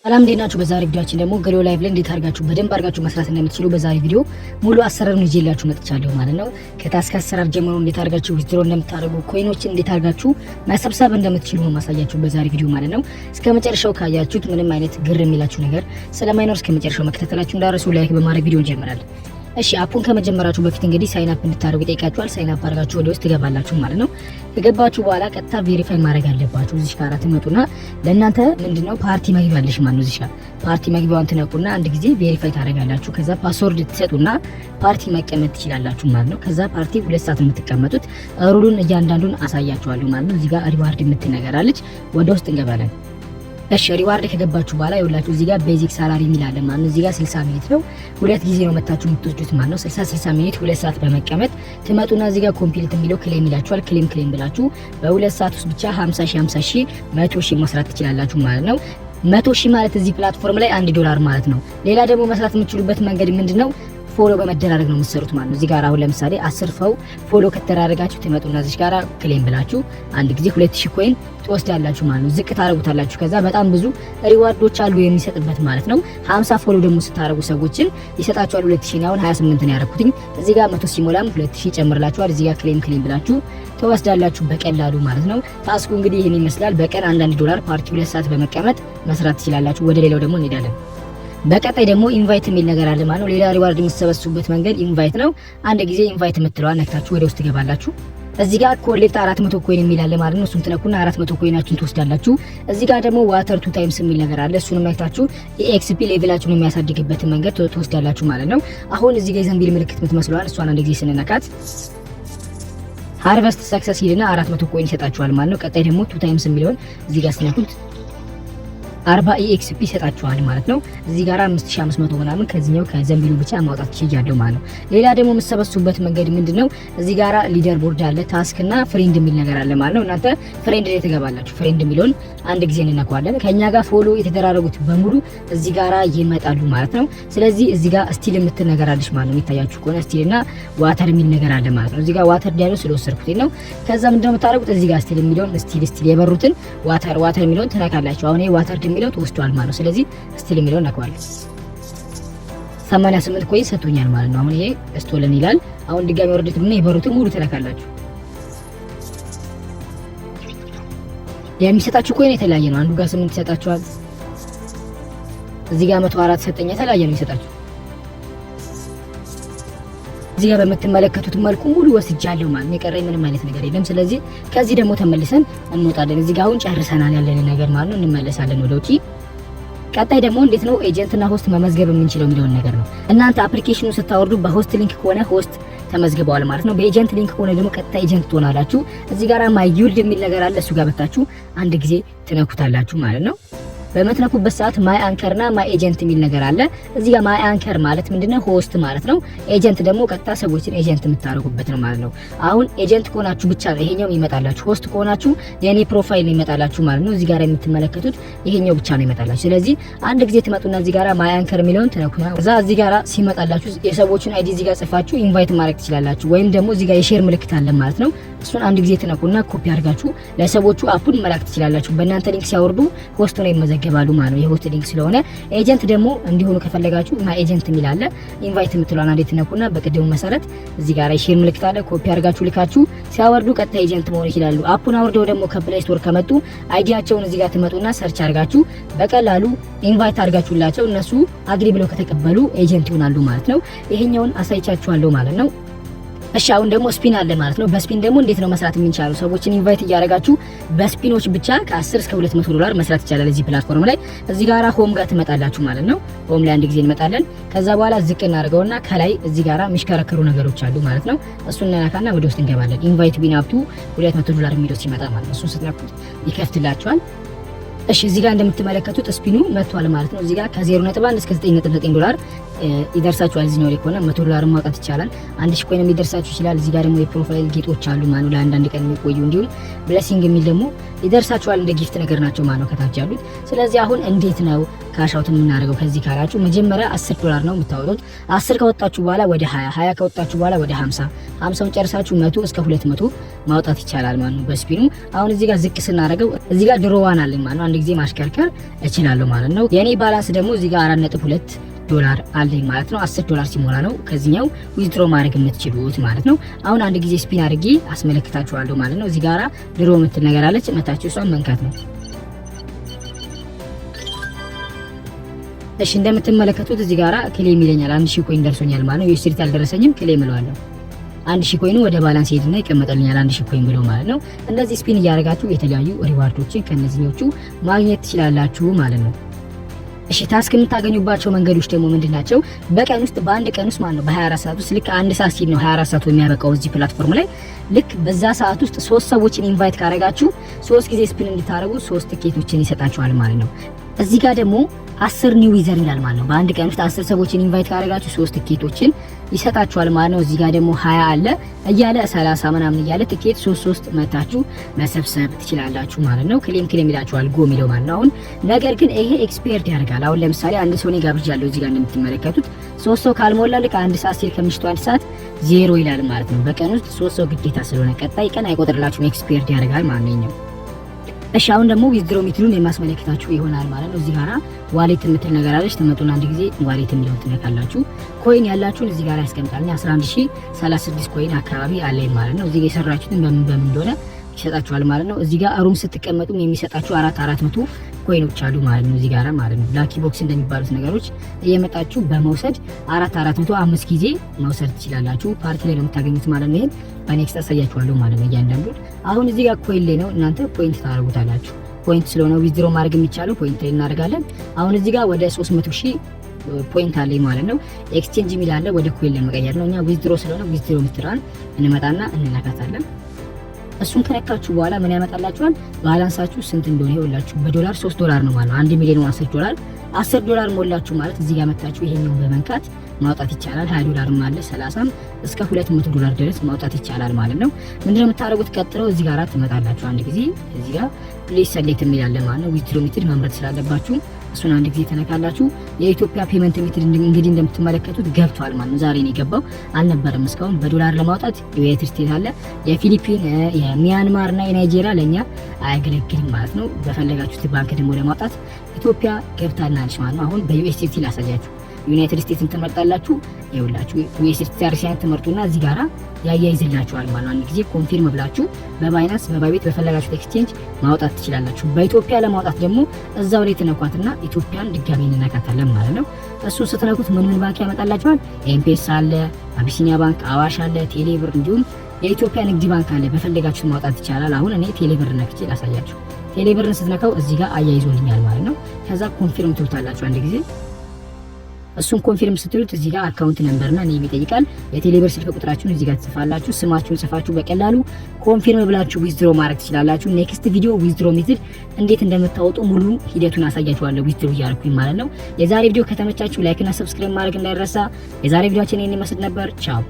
ሰላም፣ እንዴት ናችሁ? በዛሬ ቪዲዮአችን ደግሞ Glo Live ላይ እንዴት አድርጋችሁ በደንብ አድርጋችሁ መስራት እንደምትችሉ በዛሬ ቪዲዮ ሙሉ አሰራሩን ይዤላችሁ መጥቻለሁ ማለት ነው። ከ task አሰራር ጀምሮ እንዴት አድርጋችሁ withdraw እንደምታደርጉ፣ coin ኦችን እንዴት አድርጋችሁ መሰብሰብ እንደምትችሉ ነው ማሳያችሁ በዛሬ ቪዲዮ ማለት ነው። እስከ መጨረሻው ካያችሁት ምንም አይነት ግር የሚላችሁ ነገር ስለማይኖር እስከ መጨረሻው መከታተላችሁ እንዳትረሱ፣ like በማድረግ ቪዲዮ እንጀምራለን። እሺ፣ app ኡን ከመጀመራችሁ በፊት እንግዲህ sign up እንድታደርጉ ይጠይቃችኋል። Sign up አድርጋችሁ ወደ ውስጥ ትገባላችሁ ማለት ነው። ከገባችሁ በኋላ ቀጥታ verify ማድረግ አለባችሁ። እዚህ ጋር ትመጡና ለእናንተ ምንድነው ፓርቲ መግቢያ አለሽ ማለት ነው። እዚህ ጋር ፓርቲ መግቢያዋን ትነኩና አንድ ጊዜ verify ታደርጋላችሁ። ከዛ password ትሰጡና ፓርቲ መቀመጥ ትችላላችሁ ማለት ነው። ከዛ ፓርቲ 2 ሰዓት ነው የምትቀመጡት። Rule ኡን እያንዳንዱን አሳያችኋለሁ ማለት ነው። እዚህ ጋር reward የምትል ነገር አለች። ወደ ውስጥ እንገባለን። እሺ፣ reward ከገባችሁ በኋላ ይኸውላችሁ እዚህ ጋር basic salary የሚል አለ ማለት ነው። እዚህ ጋር 60 minute ነው። ሁለት ጊዜ ነው መታችሁ የምትወስዱት ማለት ነው። 60 60 minute 2 ሰዓት በመቀመጥ ትመጡና እዚህ ጋር complete የሚለው claim ይላችኋል። Claim claim ብላችሁ በ2 ሰዓት ውስጥ ብቻ 50 ሺህ፣ 50 ሺህ፣ 100 ሺህ መስራት ትችላላችሁ ማለት ነው። 100,000 ማለት እዚህ platform ላይ 1 ዶላር ማለት ነው። ሌላ ደግሞ መስራት የምትችሉበት መንገድ ምንድነው? Follow በመደራረግ ነው የምትሰሩት ማለት ነው። እዚህ ጋር አሁን ለምሳሌ 10 ሰው follow ከተደራረጋችሁ ትመጡና እዚህ ጋር claim ብላችሁ አንድ ጊዜ 2000 coin ትወስዳላችሁ ማለት ነው። ዝቅ ታደርጉታላችሁ። ከዛ በጣም ብዙ reward ኦች አሉ የሚሰጥበት ማለት ነው። 50 follow ደግሞ ስታደርጉ ሰዎችን ይሰጣችኋል 2000። አሁን 28 ነው ያደረኩትኝ። እዚህ ጋር 100 ሲሞላም 2000 ይጨምርላችኋል። እዚህ ጋር claim claim ብላችሁ ትወስዳላችሁ በቀላሉ ማለት ነው። Task ኡ እንግዲህ ይህን ይመስላል። በቀን አንዳንድ ዶላር ፓርቲ 2 ሰዓት በመቀመጥ መስራት ትችላላችሁ። ወደ ሌላው ደግሞ እንሄዳለን። በቀጣይ ደግሞ invite የሚል ነገር አለ ማለት ነው። ሌላ reward የምትሰበስቡበት መንገድ invite ነው። አንድ ጊዜ invite የምትለዋን ነክታችሁ ወደ ውስጥ ትገባላችሁ። እዚህ ጋር collect 400 coin የሚል አለ ማለት ነው። እሱን ትነኩና 400 coin ኣችሁን ትወስዳላችሁ። እዚህ ጋር ደግሞ water two times የሚል ነገር አለ። እሱንም ነክታችሁ EXP level ኣችሁን የሚያሳድግበትን መንገድ ትወስዳላችሁ ማለት ነው። አሁን እዚህ ጋር የዘንቢል ምልክት የምትመስለዋል እሷን አንድ ጊዜ ስንነካት harvest success ይልና 400 coin ይሰጣችኋል ማለት ነው። ቀጣይ ደግሞ two times የሚለውን እዚህ ጋር ስትነኩት 40 EXP ይሰጣችኋል ማለት ነው። እዚህ ጋር 5500 ምናምን ከዚህኛው ከዘንቢሉ ብቻ ማውጣት ችያለሁ ማለት ነው። ሌላ ደግሞ የምትሰበስቡበት መንገድ ምንድነው? እዚህ ጋር leader board አለ፣ task እና friend የሚል ነገር አለ ማለት ነው። እናንተ friend ላይ ትገባላችሁ። Friend የሚለውን አንድ ጊዜ እንነካዋለን። ከኛ ጋር follow የተደራረጉት በሙሉ እዚህ ጋራ ይመጣሉ ማለት ነው። ስለዚህ እዚህ ጋር steal የምትል ነገር አለች ማለት ነው። የሚታያችሁ ከሆነ steal እና water የሚል ነገር አለ ማለት ነው። እዚህ ጋር water ዲያሎ ስለወሰድኩት ነው። ከዛ ምንድነው የምታደርጉት? እዚህ ጋር steal የሚለውን steal steal የበሩትን water water የሚለውን ትነካላችሁ። አሁን ይሄ water የሚለው ተወስዷል ማለት ነው። ስለዚህ steal የሚለውን ነካዋለሁ። 88 coin ሰጥቶኛል ማለት ነው። አሁን ይሄ stolen ይላል። አሁን ድጋሚ ወረደት እና የበሩትን ሙሉ ትነካላችሁ። የሚሰጣችሁ coin የተለያየ ነው። አንዱ ጋር 8 ይሰጣችኋል። እዚህ ጋር 104 ሰጠኝ። የተለያየ ነው የሚሰጣችሁ። እዚህ ጋር በምትመለከቱት መልኩ ሙሉ ወስጃለሁ ማለት ነው። የቀረኝ ምንም አይነት ነገር የለም። ስለዚህ ከዚህ ደግሞ ተመልሰን እንወጣለን። እዚህ ጋር አሁን ጨርሰናል ያለንን ነገር ማለት ነው። እንመለሳለን ወደ ውጪ። ቀጣይ ደግሞ እንዴት ነው agent ና host መመዝገብ የምንችለው የሚለውን ነገር ነው። እናንተ application ኑ ስታወርዱ በ host link ከሆነ host ተመዝግበዋል ማለት ነው። በ agent link ከሆነ ደግሞ ቀጥታ agent ትሆናላችሁ። እዚህ ጋር my guild የሚል ነገር አለ። እሱ ጋር መታችሁ አንድ ጊዜ ትነኩታላችሁ ማለት ነው። በምትነኩበት ሰዓት my anchor እና my agent የሚል ነገር አለ። እዚህ ጋር my anchor ማለት ምንድነው? Host ማለት ነው። Agent ደግሞ ቀጥታ ሰዎችን agent የምታደርጉበት ነው ማለት ነው። አሁን agent ከሆናችሁ ብቻ ነው ይሄኛው ይመጣላችሁ። Host ከሆናችሁ የኔ profile ይመጣላችሁ ማለት ነው። እዚህ ጋር የምትመለከቱት ይሄኛው ብቻ ነው ይመጣላችሁ። ስለዚህ አንድ ጊዜ ትመጡና እዚህ ጋር my anchor የሚለውን ትነኩና ከዛ እዚህ ጋር ሲመጣላችሁ የሰዎቹን ID እዚህ ጋር ጽፋችሁ invite ማድረግ ትችላላችሁ። ወይም ደግሞ እዚህ ጋር የ share ምልክት አለ ማለት ነው። እሱን አንድ ጊዜ ትነኩና ኮፒ አድርጋችሁ ለሰዎቹ app ኡን መላክ ትችላላችሁ። በእናንተ link ሲያወርዱ host ሆነው ይመዘገባሉ ማለት ነው። የ host link ስለሆነ agent ደግሞ እንዲሆኑ ከፈለጋችሁ my agent የሚል አለ። Invite የምትለዋን አንዴ ትነኩና በቅድሙ መሰረት እዚህ ጋር የ share ምልክት አለ። ኮፒ አድርጋችሁ ልካችሁ ሲያወርዱ ቀጥታ agent መሆን ይችላሉ። App ኡን አውርደው ደግሞ ከ Play Store ከመጡ ID ያቸውን እዚህ ጋር ትመጡና search አድርጋችሁ በቀላሉ invite አድርጋችሁላቸው እነሱ agree ብለው ከተቀበሉ agent ይሆናሉ ማለት ነው። ይሄኛውን አሳይቻችኋለሁ ማለት ነው። እሺ፣ አሁን ደግሞ spin አለ ማለት ነው። በ spin ደግሞ እንዴት ነው መስራት የምንችለው? ሰዎችን invite እያደረጋችሁ በ spin ኦች ብቻ ከ10 እስከ 200 ዶላር መስራት ይቻላል እዚህ platform ላይ። እዚህ ጋራ home ጋር ትመጣላችሁ ማለት ነው። Home ላይ አንድ ጊዜ እንመጣለን። ከዛ በኋላ ዝቅ እናደርገውና ከላይ እዚህ ጋራ የሚሽከረከሩ ነገሮች አሉ ማለት ነው። እሱን እንነካና ወደ ውስጥ እንገባለን። Invite win up to 200 ዶላር የሚለው ሲመጣ ማለት ነው። እሱን ስትነኩት ይከፍትላችኋል። እሺ፣ እዚህ ጋር እንደምትመለከቱት spin ኑ መጥቷል ማለት ነው። እዚህ ጋር ከ0.1 እስከ 9.9 ዶላር ይደርሳችኋል። እዚህኛው ላይ ከሆነ 100 ዶላር ማውጣት ይቻላል። 1000 coin ሊደርሳችሁ ይችላል። እዚህ ጋር ደግሞ የ profile ጌጦች አሉ ማለት ነው፣ ለአንዳንድ ቀን የሚቆዩ፣ እንዲሁም blessing የሚል ደግሞ ይደርሳችኋል። እንደ gift ነገር ናቸው ማለት ነው ከታች ያሉት። ስለዚህ አሁን እንዴት ነው Cash out የምናደርገው ከዚህ ካላችሁ መጀመሪያ 10 ዶላር ነው የምታወጡት። 10 ካወጣችሁ በኋላ ወደ 20፣ 20 ካወጣችሁ በኋላ ወደ 50፣ 50ውን ጨርሳችሁ 100 እስከ 200 ማውጣት ይቻላል ማለት ነው በ spin ኑ። አሁን እዚህ ጋር ዝቅ ስናደርገው እዚህ ጋር draw one አለኝ ማለት ነው። አንድ ጊዜ ማሽከርከር እችላለሁ ማለት ነው። የኔ balance ደግሞ እዚህ ጋር 4.2 ዶላር አለኝ ማለት ነው። 10 ዶላር ሲሞላ ነው ከዚህኛው withdraw ማድረግ የምትችሉት ማለት ነው። አሁን አንድ ጊዜ spin አድርጌ አስመለክታችኋለሁ ማለት ነው። እዚህ ጋራ draw የምትል ነገር አለች፣ መታችሁ እሷን መንካት ነው። እሺ እንደምትመለከቱት እዚህ ጋራ claim ይለኛል። 1000 coin ደርሶኛል ማለት ነው። USDT አልደረሰኝም፣ claim እለዋለሁ። 1000 coin ኑ ወደ balance ሄድና ይቀመጥልኛል 1000 coin ብሎ ማለት ነው። እንደዚህ spin እያደረጋችሁ የተለያዩ reward ኦችን ከነዚህኞቹ ማግኘት ትችላላችሁ ማለት ነው። እሺ task የምታገኙባቸው መንገዶች ደግሞ ምንድን ናቸው? በቀን ውስጥ፣ በአንድ ቀን ውስጥ ማለት ነው፣ በ24 ሰዓት ውስጥ ልክ 1 ሰዓት ሲል ነው 24 ሰዓቱ የሚያበቃው እዚህ platform ላይ። ልክ በዛ ሰዓት ውስጥ ሶስት ሰዎችን invite ካረጋችሁ ሶስት ጊዜ spin እንድታደርጉ ሶስት ትኬቶችን ይሰጣችኋል ማለት ነው። እዚህ ጋር ደግሞ 10 new user ይላል ማለት ነው። በአንድ ቀን ውስጥ 10 ሰዎችን invite ካረጋችሁ ሶስት ትኬቶችን ይሰጣችኋል ማለት ነው። እዚህ ጋር ደግሞ 20 አለ እያለ 30 ምናምን እያለ ትኬት ሶስት ሶስት መታችሁ መሰብሰብ ትችላላችሁ ማለት ነው። Claim claim ይላችኋል go የሚለው ማለት ነው። አሁን ነገር ግን ይሄ expired ያደርጋል። አሁን ለምሳሌ አንድ ሰው እኔ ጋብዣለሁ፣ እዚህ ጋር እንደምትመለከቱት ሶስት ሰው ካልሞላ ልክ 1 ሰዓት ሲል ከምሽቱ 1 ሰዓት ዜሮ ይላል ማለት ነው። በቀን ውስጥ ሶስት ሰው ግዴታ ስለሆነ ቀጣይ ቀን አይቆጥርላችሁም፣ expired ያደርጋል ማለት ነው። እሺ አሁን ደግሞ withdraw method ኡን የማስመለከታችሁ ይሆናል ማለት ነው። እዚህ ጋራ wallet የምትል ነገር አለች። ትመጡና አንድ ጊዜ wallet የሚለውን ትነካላችሁ። Coin ያላችሁን እዚህ ጋር ያስቀምጣል። 11036 coin አካባቢ አለኝ ማለት ነው። እዚህ ጋር የሰራችሁትን በምን በምን እንደሆነ ይሰጣችኋል ማለት ነው። እዚህ ጋር room ስትቀመጡም የሚሰጣችሁ አራት አራት መቶ coin ኦች አሉ ማለት ነው። እዚህ ጋር ማለት ነው lucky box እንደሚባሉት ነገሮች እየመጣችሁ በመውሰድ አራት አራት መቶ አምስት ጊዜ መውሰድ ትችላላችሁ። ፓርቲ ላይ ነው የምታገኙት ማለት ነው። ይሄን በ next አሳያችኋለሁ ማለት ነው እያንዳንዱን። አሁን እዚህ ጋር coin ላይ ነው፣ እናንተ point ታደርጉታላችሁ። Point ስለሆነ withdraw ማድረግ የሚቻለው point ላይ እናደርጋለን። አሁን እዚህ ጋር ወደ 300 ሺህ point አለኝ ማለት ነው። Exchange የሚል አለ፣ ወደ coin ለመቀየር ነው። እኛ withdraw ስለሆነ withdraw ምትለዋን እንመጣና እንነካታለን። እሱን ከነካችሁ በኋላ ምን ያመጣላችኋል? Balance ኣችሁ ስንት እንደሆነ ይኸውላችሁ። በዶላር 3 ዶላር ነው ማለት ነው። 1 ሚሊዮን 10 ዶላር፣ 10 ዶላር ሞላችሁ ማለት እዚህ ጋር መታችሁ ይሄኛውን በመንካት ማውጣት ይቻላል። 20 ዶላርም አለ፣ 30ም እስከ 200 ዶላር ድረስ ማውጣት ይቻላል ማለት ነው። ምንድነው የምታደርጉት? ቀጥለው እዚህ ጋር ትመጣላችሁ። አንድ ጊዜ እዚህ ጋር please select የሚል አለ ማለት ነው። Withdraw method መምረጥ ስላለባችሁ እሱን አንድ ጊዜ ተነካላችሁ። የኢትዮጵያ payment method እንግዲህ እንደምትመለከቱት ገብቷል ማለት ነው። ዛሬ ነው የገባው፣ አልነበረም እስካሁን። በዶላር ለማውጣት ዩናይትድ ስቴትስ አለ፣ የፊሊፒን፣ የሚያንማር እና የናይጄሪያ ለእኛ አያገለግልም ማለት ነው። በፈለጋችሁት ባንክ ደግሞ ለማውጣት ኢትዮጵያ ገብታልናለች ማለት ነው። አሁን በ USDT ላሳያችሁ። ዩናይትድ ስቴትስን ትመርጣላችሁ። ይኸውላችሁ USDT TRC ን ትመርጡና እዚህ ጋራ ያያይዝላችኋል ማለት ነው። አንድ ጊዜ confirm ብላችሁ በ Binance፣ በ Bybit፣ በፈለጋችሁት exchange ማውጣት ትችላላችሁ። በኢትዮጵያ ለማውጣት ደግሞ እዛው ላይ ትነኳትና ኢትዮጵያን ድጋሚ እንነካታለን ማለት ነው። እሱን ስትነኩት ምን ምን ባንክ ያመጣላችኋል? ኤምፔሳ አለ፣ አቢሲኒያ ባንክ፣ አዋሽ አለ፣ ቴሌብር እንዲሁም የኢትዮጵያ ንግድ ባንክ አለ። በፈለጋችሁት ማውጣት ይቻላል። አሁን እኔ ቴሌብር ነክቼ ላሳያችሁ። ቴሌብርን ስትነካው እዚህ ጋር አያይዞልኛል ማለት ነው። ከዛ confirm ትሉታላችሁ አንድ ጊዜ። እሱን confirm ስትሉት እዚህ ጋር account number ና name ይጠይቃል። የቴሌብር ስልክ ቁጥራችሁን እዚህ ጋር ትጽፋላችሁ። ስማችሁን ጽፋችሁ በቀላሉ confirm ብላችሁ withdraw ማድረግ ትችላላችሁ። Next ቪዲዮ withdraw method እንዴት እንደምታወጡ ሙሉ ሂደቱን አሳያችኋለሁ፣ withdraw እያደረኩኝ ማለት ነው። የዛሬ ቪዲዮ ከተመቻችሁ like እና subscribe ማድረግ እንዳይረሳ። የዛሬ ቪዲዮአችን ይህን ይመስል ነበር። ቻው።